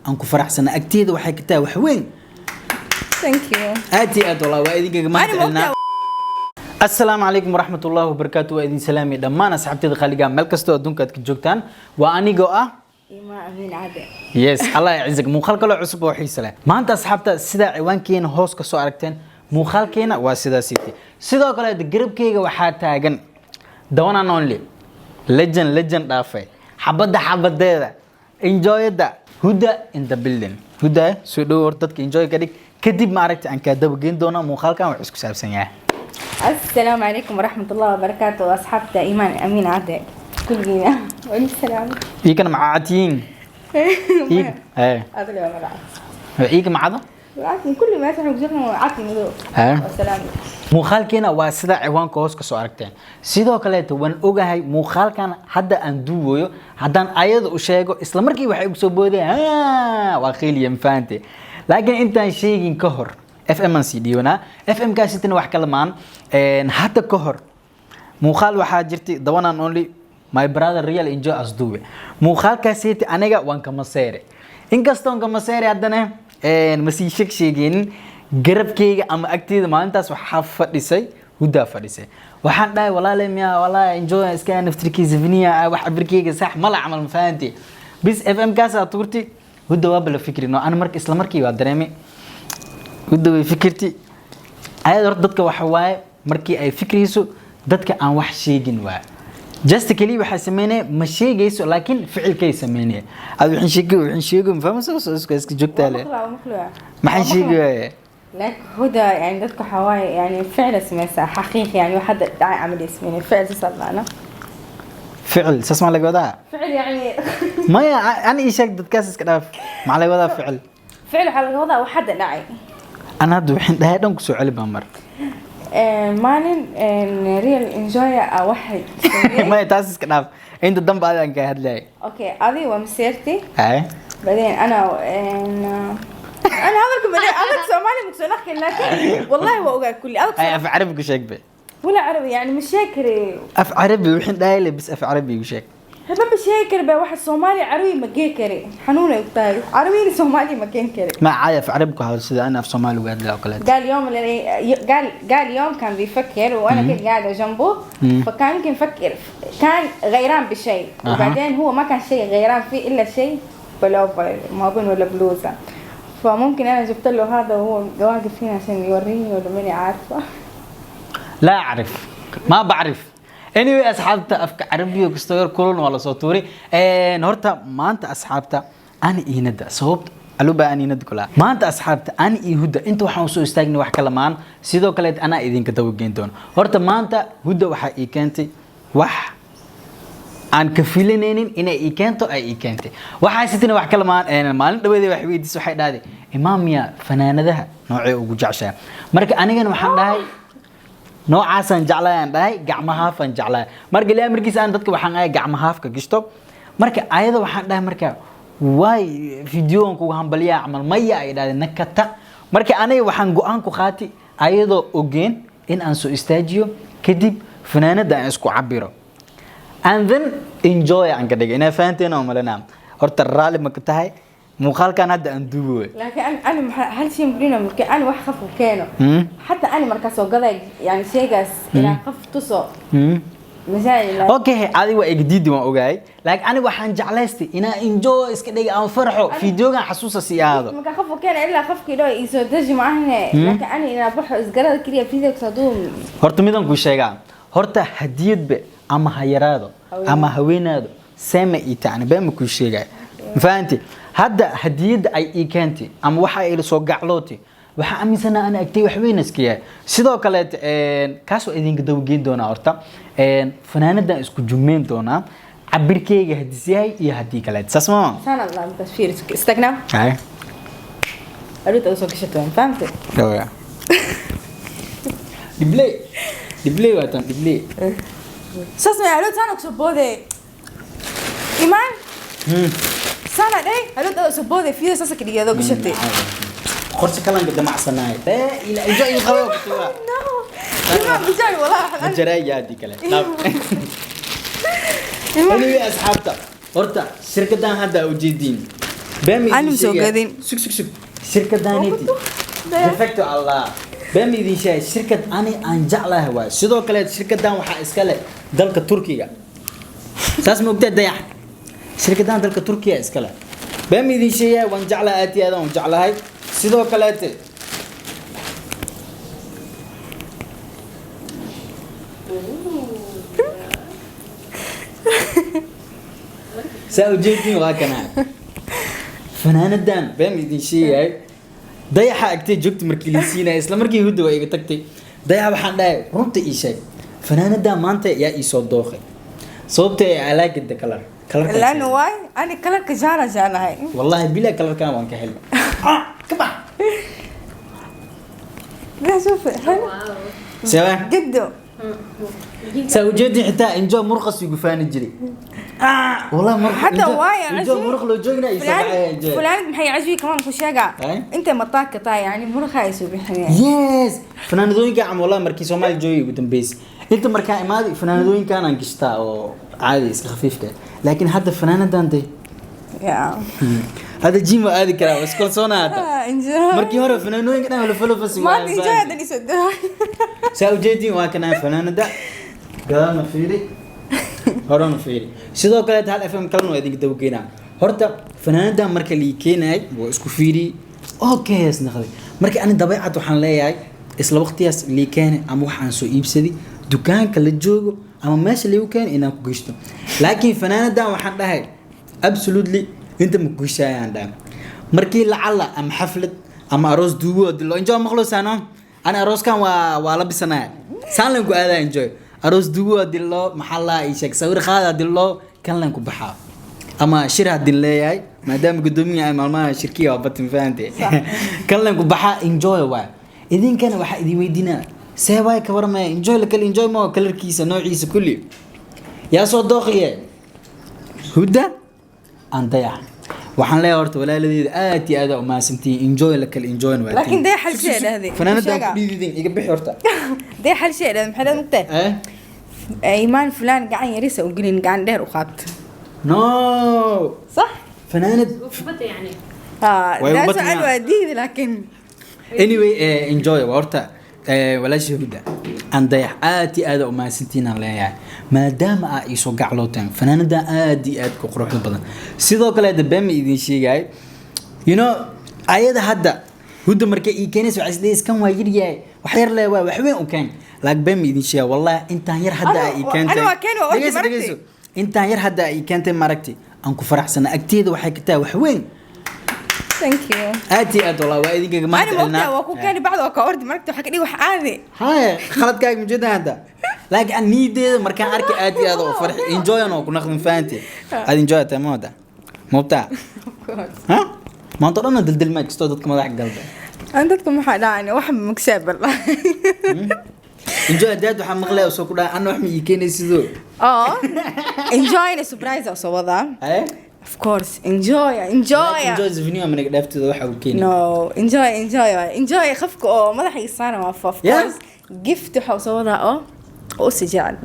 Aan ku faraxsana, agteeda waxay ka tahay wax weyn. Thank you. Aad iyo aad, wallah, waa idinkaga mahad Ani celinaa. Asalaamu calaykum waraxmat ullaahi wabarakaatu. Waa idin salaamay dhammaan asxaabteyda qaaliga, meel kastoo adduunka aad ka joogtaan. Waa anigoo ah Imaan Amiin Cade. Yes, Allah yacizak. Muuqaal kaloo cusub oo xiise leh maanta, asxaabta. Sidaa ciwaankeena hoos ka soo aragteen, muuqaalkeena waa sidaas. Sidoo kale garabkeyga waxaa taagan the one and only legend, legend dhaafay, xabadda xabadeeda, enjoyada, Huda in the building. Huda, soo dhow. Hor dadka enjoy ka dhig, kadib ma aragti aan kaa dabageyn doona muuqaalkan wax isku saabsan yahay. السلام عليكم ورحمة الله وبركاته أصحابتا إيمان أمين عدي كلنا والسلام. Iikana macacatiyiin iig ee. هذا اللي هو. Iika macado. عطني كل ما يسمع وجهنا عطني مدو. والسلام. Muuqaalkeena waa sida ciwaanka hoos ka soo aragteen. Sidoo kaleeto waan ogahay muuqaalkan hadda aan duubayo, haddaan ayada u sheego, isla markii waxay ugu soo boodeen "Ah, waa khiiliya," mafahante? Laakiin intaan sheegin ka hor, FM aan sii dhiibanaa. FM kaasitana wax kala maan. Hadda ka hor muuqaal waxaa jirtay the one and only my brother Real Enjoy asduube. Muuqaalkaasiti aniga waan ka maseere. Inkastoon ka maseere, haddana ma sii sheeg sheegeenin. Garabkeyga ama agteyda maalintaas waxaa fadhisay Hudaa fadhisay. Waxaan dhahay, "Walaale miya, walaa enjoy iska naftirkiisa viniya wax cabirkeyga sax mala camal," ma fahanti? Bis FM kaasaa tuurti. Huda waaba la fikri no. Ana marka isla markii waa dareemay Huda way fikirti. Ayada horta dadka waxa waaye, markii ay fikrayso, dadka aan wax sheegin waaye. Just kaliya waxay sameynaya ma sheegayso, laakiin ficilkay sameynaya. Ad waxaan sheegay, waxaan sheego, ma fahmayso? Soo iska joogtaa le. مخلوع مخلوع. Maxaan sheegaya? لك هدى يعني dadka waxaa waaye يعني ficil sameysaa xaqiiq yani wax hadda dhacay camal sameynay ficil saas macna. Ficil saas maa laga wadaa? Ficil yani. Maya, ana ii sheeg, dadkaas iska dhaaf. Maxaa laga wadaa ficil? Ficil waxaa laga wadaa wax hadda dhacay. Ana hadda waxaan dhahay dhan kusoo celi baa mar. Maalin Real Enjoy ah waxay sameeyey. Maya, taas iska dhaaf, inta dambe adigaan kaa hadlayay. Okay, adiga waa maseerti. Ay. بعدين انا هذاك بعدين هذاك سومالي مكسو نحكي، لكن والله هو اوقات كلي هذاك. Ay, af carabi ku sheeg be. ولا عربي يعني مش شاكري. Af carabi waxaan dhahay le, bis af carabi ku sheeg. ما بشاكر بقى واحد صومالي عربي ما جي كري حنونه يقتال عربي صومالي ما كان كري. Ma caadi af carabi ku hadal, sida ana af soomaali uga hadlay oo kaleeto. قال يوم اللي قال يوم كان بيفكر وانا كنت قاعده جنبه. فكان يمكن يفكر، كان غيران بشيء. وبعدين هو ما كان شيء غيران فيه الا شيء بلوفر ما اظن ولا بلوزه، فممكن انا جبت له هذا وهو واقف هنا عشان يوريني ولا ماني عارفه. لا أعرف، ما بعرف. Anyway, asxaabta, afka carabiga kastoo yar kulun waa lasoo tuuray. Horta maanta, asxaabta, ani iyo Nada, sababta aluba ani Nada kula maanta, asxaabta, ani iyo Huda inta waxaan usoo istaagnay wax kala maan. Sidoo kale anaa idinka dabageyn doono. Horta maanta Huda waxaa ii keentay wax aan ka filanaynin inay ii keento ay ii keentay. Waxaa sitina wax kala maan. Maalin dhaweedii wax weydiisay, waxay dhahday, "Imaamiya, fanaanadaha noocee ugu jeceshahay?" Marka anigana waxaan dhahay, "Noocaasaan jeclahay," aan dhahay, "gacma haafaan jeclahay." Marka ilaa markiis aan dadka waxaan ahay gacma haafka gishto. Marka ayada waxaan dhahay, marka waay videogan kugu hambaliyaa camal, maya, ay dhahdeen nakata. Marka aniga waxaan go-aan ku qaatay, ayadoo ogeen, in aan soo istaajiyo, kadib fanaanada aan isku cabiro and then enjoy aan ka dhigay. Inaa fahanteen oo malanaa. Horta raalli ma ka tahay muuqaalkan hadda aan duubo? لكن انا هل شيء مبرينا ممكن انا wax khaf keeno. حتى انا markaas oo gaday yani shaygaas inaan qof tuso masaajid. Okay, adi waa igdiidi, waan ogahay, laakiin aniga waxaan jeclaystay inaan enjoy iska dhiga, aan farxo, videogan xasuusa sii ahaado. Marka qof keena ilaa qofkii dhoo isoo deji maahane, laakiin ani inaan baxo isgarada kaliya video soo. Horta midan kuu sheegaa, horta hadiyadba ama ha yaraado ama haweenaado, seema ii tacni, been ma kuu sheegaya, ma fahanti? Hadda hadiyadda ay ii keentay ama waxa ay ila soo gaclootay, waxaa aaminsanaa ana agtay wax weyn iska yahay. Sidoo kaleet kaas waa idinka dabageyn doonaa. Horta fanaanadan isku jumeyn doonaa, cabirkeyga hadis yahay iyo haddii kaleet, saas ma سبحان الله, markaas fiir istagnaa. Hay. Arinta usoo gashato, fahamtay? Dhibley, dhibley, waa tan dhibley. Saas ma aroot sana kusoo boode imaan sana dhay aroot soo boode fiir saas ka dhigado gashatay. Qorshe kalanka damacsanaay, laa ilaa ijo il qabo kutuba. No, imaan bijay walaa. Majaraya haddii kale. Anyway, asxaabta, horta shirkadan hadda ujeediin Been ma idin Aan soo sheegaya. gadin. Sug, sug, sug. Shirkadaaniti perfecto. Allah, been ma idin sheegay, shirkad ani aan jeclahay waay. Sidoo kale shirkadan waxaa iska leh dalka Turkiga. Saas ma ogtaa, Dayax? Shirkadan dalka Turkiga iska leh. Been ma idin sheegaya, waan jeclahay, aad iyo aad aan u jeclahay. Sidoo kaleete saa ujeedin, waa kana fanaanadan. Been ma idin sheegay, Dayaxa agtay joogta markii la siinaya, isla markii Hudda waa iga tagtay. Dayaxa waxaan dhahay, runta ii sheeg, fanaanadan maanta yaa ii soo dooqay? Sababta ee I like it, the color. Colorkaan. لانه واي انا color ka jaala jeclahay. Wallahi bila colorkan waan ka helay. Ah, ka bax. لا شوف حلو. Sewa جدا. Saa ujeedin, xitaa Enjoy murqas igu faani jiray. Ah, wallahi murq. حتى واي. Enjoy muruq loo joognaa ii soo فلان baxaya Enjoy. فلان maxay عجبي كمان ku sheega. Ay? Inta mataaka taa yani muruqa ay soo bixinayaan. Yes, fanaanadooyinka cam wallahi markii Soomaali joogay ugu dambeysay, inta markaa imaaday fanaanadooyinkan aan gishtaa oo caadi iska khafiifka ah. Laakiin hadda fanaanadan day ya hadda gym waa aadi karaa, waa iskalsoonaa hadda. Ah, enjoy. Markii hore fanaanooyinka dhan wala falofasi. ما enjoy هذا اللي سد. Saa ujeedin, waa kanaa fanaanada, gadaalna fiiri, horena fiiri. Sidoo kaleeta hal FM kalena waa idinka dabageynaa. Horta fanaanadan marka lii keenayay waa isku fiiri, okay, is naqday. Marka ani dabeecad waxaan leeyahay, isla waqtigaas lii keenay ama waxaan soo iibsaday dukaanka la joogo ama meesha liigu keenay inaan ku geysto. Laakiin fanaanadan waxaan dhahay absolutely inta ma ku geyshayaan dhahay. Markii lacala ama xaflad ama aroos duugo dilo, Enjoy maqlo saano, ani arooskan waa la bisanaya, saan lan ku aadaa. Enjoy aroos duugo dilo, maxaa la ii sheeg, sawir qaada dilo, kan lan ku baxaa ama shir hadin leeyahay, maadaama guddoomiyaha ay maalmaha shirkiya waa batin, fahante, kan lan ku baxaa. Enjoy waay. Idinkana waxaa idin weydiinaa, see waay, ka warmaya Enjoy la kale? Enjoy ma colorkiisa, noociisa, kulli yaa soo dooqiye? Hudda aan Dayax waxaan leeyahay, horta walaaladeeda aad iyo aad aa umahadsantihiin. Enjoy la kale enjoy waa. لكن ده حل شيء هذه. Fanaanadan ku dhiididin, iga bixi horta. ده حل شيء هذا maxay mugtay. Eh. ايمان فلان قاعد يريسه وقلين قاعد دير وخات. No. صح. Fanaanad. وكبته يعني. اه way ده ubatnaa. سؤال وديد لكن Anyway, enjoy waa horta, walaasha Huda aan Dayax aad iyo aad aa umahadsantihiin aan leeyahay, maadaama aa iisoo gaclooteen fanaanada aad iyo aad ku quruxda badan. Sidoo kale hadda been ma idin sheegay, ayada hadda Huda markay ii keenaysa waxay isdhehaysa kan waa yar yahay, wax yar le waa wax weyn u keen. Laakiin been ma idin sheegay, wallahi intaan yar hadda aa ii keentay. أنا waa keeni, waa ordi. Dhegeyso, Maragtay. dhegeyso. Intaan yar hadda aa ii keentay, maaragtay, aan ku faraxsana, agteeda waxay ka tahay wax weyn. Thank you. Aad iyo aad wallahi waa idinkaga mahad انا celinaa. مقتنع وكو كان بعد وكا ordi maragta waxa ka dhig wax caadi. Haya, khaladkaaga mujeeda hadda, laakiin aan niyadeeda markaan arkay aad iyo aad oo farxi, enjoy oo ku naqdin, fahanti. Aad enjoy tahay mooda moobtaa ha maanta o dhan dildilmaa kastoo dadka madax galda. Aan dadka maxaa dhacayna wax mugsaab wallahi. Enjoy hadaad waxaa maqlaya soo ku dhahay anna wax ma ii keenaysidoo. Oh, enjoy na surprise oo soo wadaa. Haye. Of course enjoy, enjoy. Enjoy Zivniyo maniga dhaafteeda waxa uu keeni. No, enjoy, enjoy, enjoy. Qofka oo madaxa ii saaran waa of Yeah. course gift waxa soo wadaa oo si jecel.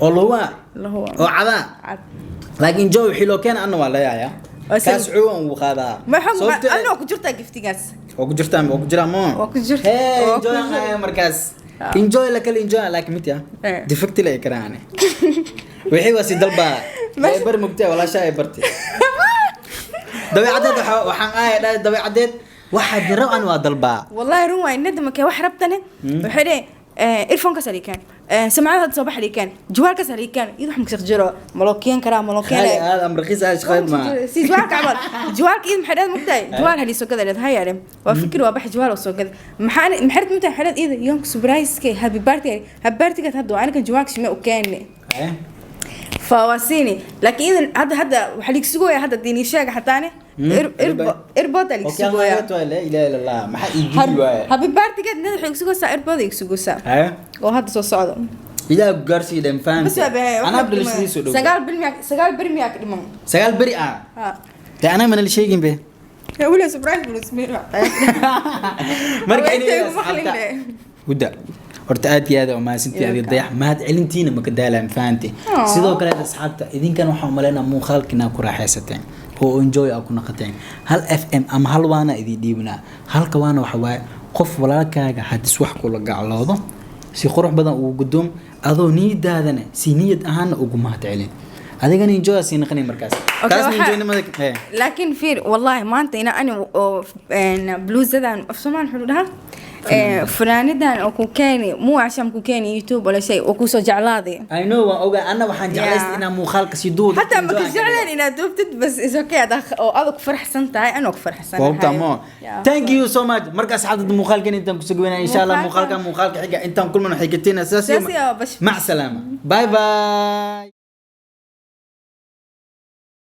Oo luwa. Lahuwa. Oo cadaa. Cad. Laakiin enjoy wixii loo keena anna waa la yaayaa. Waa kaas cuwan wuu qaadaa. Ma xog Sababtoo ah- anoo ku jirtaa giftigaas. Waa ku jirtaan, waa ku jiraa mo. Waa ku jirta. Hey, Waa ku enjoy jirta. markaas enjoy la kale enjoy, laakiin mid ya Eh. defecti la ikraane wixii waa si dalba ay bar mugtay, walaasha ay bartay dabeecadeed. Waxaan aaya dhahay dabeecadeed waxaa jiro an waa dalbaa. والله run waay nadamka wax rabtane waxay dheh earphone kaas ali keen, samacada hadda soo bax ali keen, jawaal kaas ali keen, iyada wax magsaq jiro ma loo keen karaa, ma loo khali keenay. Aad am raqiis aad shaqeyd ma. Si jawaalka camal, jawaalka iyada maxay dhahday mugtahay, jawaal halii soo gada leed haya waa fikir, waa bax jawaal oo soo gada. Maxaa maxayd mugtahay xelad iyada yoonka surprise-ka happy birthday, happy birthday hadda waa aniga jawaalka shime u keenay. Eh? فواسيني لكن اذا هذا وحليك سقويا هذا ديني شاق حتى انا ايربود عليك Okay, سقويا. Allah la ilaha illa Allah, maxaa ii geli waaya? Happy birthday nada waxay sugaysaa earpod ay sugaysaa Haye. Oo hadda soo socdo. Ilaah ku gaarsiiyo dhan, fahamtay. Bas waa baa anaa abdul soo dhow. 9 bil miyaa, 9 bil miyaa ka dhiman? 9 beri ah. Ha. Dee anaa mana la sheegin be. Wala surprise buu ismiina. Marka Haweenkaygu anyway, maqlin asxaabta leh. Huda horta aad iyo aad aa umahadsantihiin, adiga Dayax mahad celintiina maka daalaan, fahanti. Aw. Sidoo kale asxaabta, idinkan waxaan umaleynaa muuqaalkiina ku raaxaysateen. Oo enjoy aa ku naqateen. Hal FM ama hal waana idin dhiibnaa. Halka waana waxa waaye, qof walaalkaaga haddis wax kula gacloodo, si qurux badan ugu guddoom, adoo niyadaadana si niyad ahaana ugu mahad celin, adigana enjoy aa sii naqanay markaas. Okay, taasna enjoynimada لكن فير والله maanta ina ani oo bluusadan af Soomaali wuxuu dhahaa funaanadan oo ku keeni مو عشان ku keeni YouTube ولا شيء oo kusoo jeclaaday. I know, waan ogaa. Anna waxaan jeclaystay inaan muuqaalka si duuba. حتى ما كنت jecleen inaad duubtid, بس is okay oo adag faraxsan tahay, anoo ku faraxsanahay. Goobta mo. Thank you so much. Marka asxaabta, muuqaalkan intaan kusoo gabanaa, insha Allah muuqaalka xiga intaan kulmano, waxay kateena saas iyo Saas iyo bash. Mac salaama, bye bye.